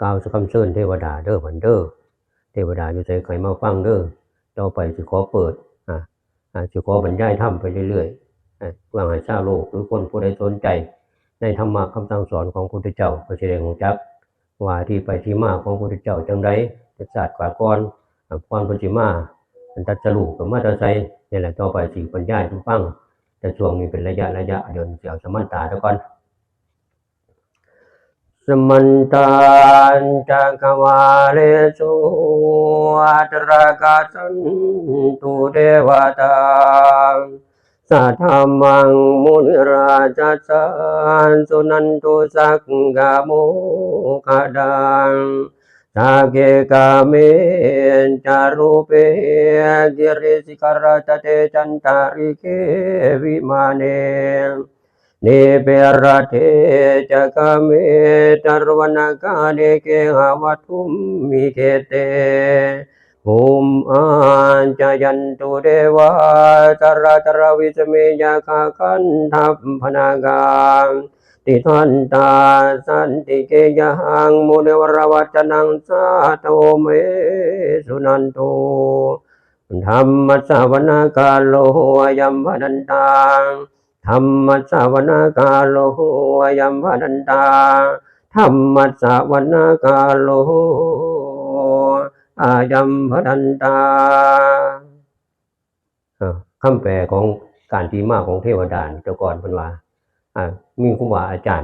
ກ່າວຄຳເຊີນເທວະດາເດີ້ ບັດເດີ້ ເທວະດາຢູ່ໃສໃຫ້ມາຟັງເດີ້. ຕໍ່ໄປຊິຂໍເປີດ ອາ ອາ ຊິຂໍບັນຍາຍທຳໄປເລື້ອຍໆ ອາ ເພື່ອໃຫ້ຊາວໂລກ ຫຼື ຄົນຜູ້ໃດສົນໃຈໃນທຳມະຄຳສັ່ງສອນຂອງພຸດທະເຈົ້າ ກໍຊິໄດ້ຮູ້ຈັກວ່າທີ່ໄປທີ່ມາຂອງພຸດທະເຈົ້າຈັ່ງໃດ ແຕ່ຊາດກ່ອນ ອາ ກ່ອນເພິ່ນຊິມາຕັດສະຮູ້ກໍມາແຕ່ໃສ. ນີ້ແຫຼະ ຕໍ່ໄປຊິບັນຍາຍສູ່ຟັງ ແຕ່ຊ່ວງນີ້ເປັນໄລຍະໆ ດຽວຊິເອົາສະມັນຕາຊະກ່ອນ. Samantā cakkavāḷesu atrāgacchantu devatā, saddhammaṃ munirājassa suṇantu saggamokkhadaṃ. Sagge kāme ca rūpe girisikharataṭe cantalikkhe vimāne, dīpe raṭṭhe ca gāme taruvanagahane gehavatthumhi khette, bhummā cāyantu devā jalathalavisame yakkhagandhabbanāgā, tiṭṭhantā santike yaṃ munivaravacanaṃ sādhavo me suṇantu. Dhammassavanakālo ayambhadantā. Dhammassavanakālo ayambhadantā. Dhammassavanakālo ayambhadantā. ເອີ ຄຳແປຂອງການທີ່ມາຂອງເທວະດານີ້ ແຕ່ກ່ອນເພິ່ນວ່າ ອາ ມີຄູບາອາຈານ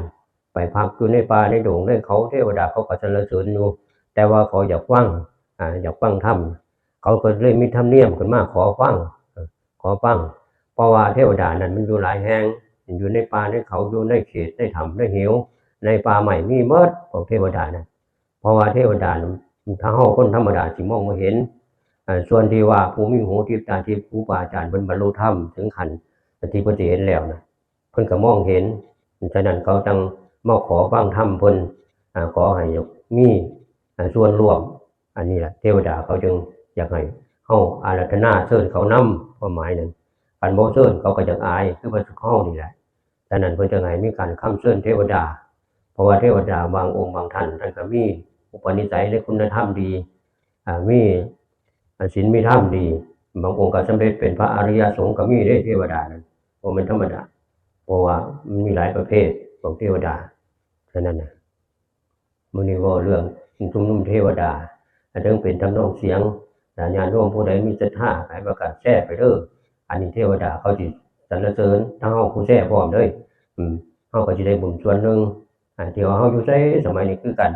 ໄປພັກຢູ່ໃນປ່າໃນດົງໃນເຂົາ ເທວະດາເຂົາກໍສັນລະເສີນຢູ່ ແຕ່ວ່າເຂົາຢາກຟັງ ອາ ຢາກຟັງທຳ ເຂົາກໍເລີຍມີທຳນຽມຂຶ້ນມາຂໍຟັງ ເອີ ຂໍຟັງ ເພາະວ່າເທວະດານັ້ນມັນຢູ່ຫຼາຍແຫ່ງ ຢູ່ໃນປ່າໃນເຂົາ ຢູ່ໃນເຂດໃນຖ້ຳໃນເຫວ ໃນປ່າໄມ້ ມີໝົດພວກເທວະດານັ້ນ. ເພາະວ່າເທວະດານັ້ນ ຖ້າເຮົາຄົນທຳມະດາຊິມອງບໍ່ເຫັນ ອາ ສ່ວນທີ່ວ່າຜູ້ມີຫູທິບຕາທິບ ຄູບາອາຈານເພິ່ນບັນລຸທຳເຖິງຂັ້ນທີ່ເພິ່ນຊິເຫັນແລ້ວນະ ເພິ່ນກໍມອງເຫັນ. ສະນັ້ນເຂົາຈັ່ງມາຂໍຟັງທຳເພິ່ນ ອາ ຂໍໃຫ້ມີ ອາ ສ່ວນຮ່ວມ. ອັນນີ້ລະເທວະດາເຂົາຈຶ່ງຢາກໃຫ້ເຮົາອາລາທະນາເຊີນເຂົານຳ ຄວາມໝາຍນັ້ນ. ຄັນບໍ່ເຊີນເຂົາກໍຢາກອາຍ ຄືວ່າເຮົານີ້ແຫຼະ. ສະນັ້ນເພິ່ນຈຶ່ງໃຫ້ມີການຄຳເຊີນເທວະດາ ເພາະວ່າເທວະດາບາງອົງບາງທ່ານ ທ່ານກໍມີອຸປະນິໄສ ແລະ ຄຸນນະທຳດີ ອາ ມີ ອາ ສິນມີທຳດີ ບາງອົງກໍສຳເລັດເປັນພະອະລິຍະສົງກໍມີເດ້ ເທວະດານັ້ນ ບໍ່ແມ່ນທຳມະດາ ເພາະວ່າມັນມີຫຼາຍປະເພດຂອງເທວະດາ. ສະນັ້ນນະ ມື້ນີ້ເວົ້າເລື່ອງຊຸມນຸມເທວະດາ ອາ ເຖິງເປັນທຳນອງສຽງ ຖ້າຍາດໂຍມຜູ້ໃດມີສັດທາ ໃຫ້ປະກາດແຊໄປເດີ້. ອັນນີ້ເທວະດາເຂົາຊິສັນລະເສີນ ທັງເຮົາຜູ້ແຊພ້ອມເລີຍ ອືມ ເຮົາກໍຊິໄດ້ບຸນສ່ວນໜຶ່ງ ອາ ທີ່ວ່າເຮົາຢູ່ໃສສະໄໝນີ້ຄືກັນ.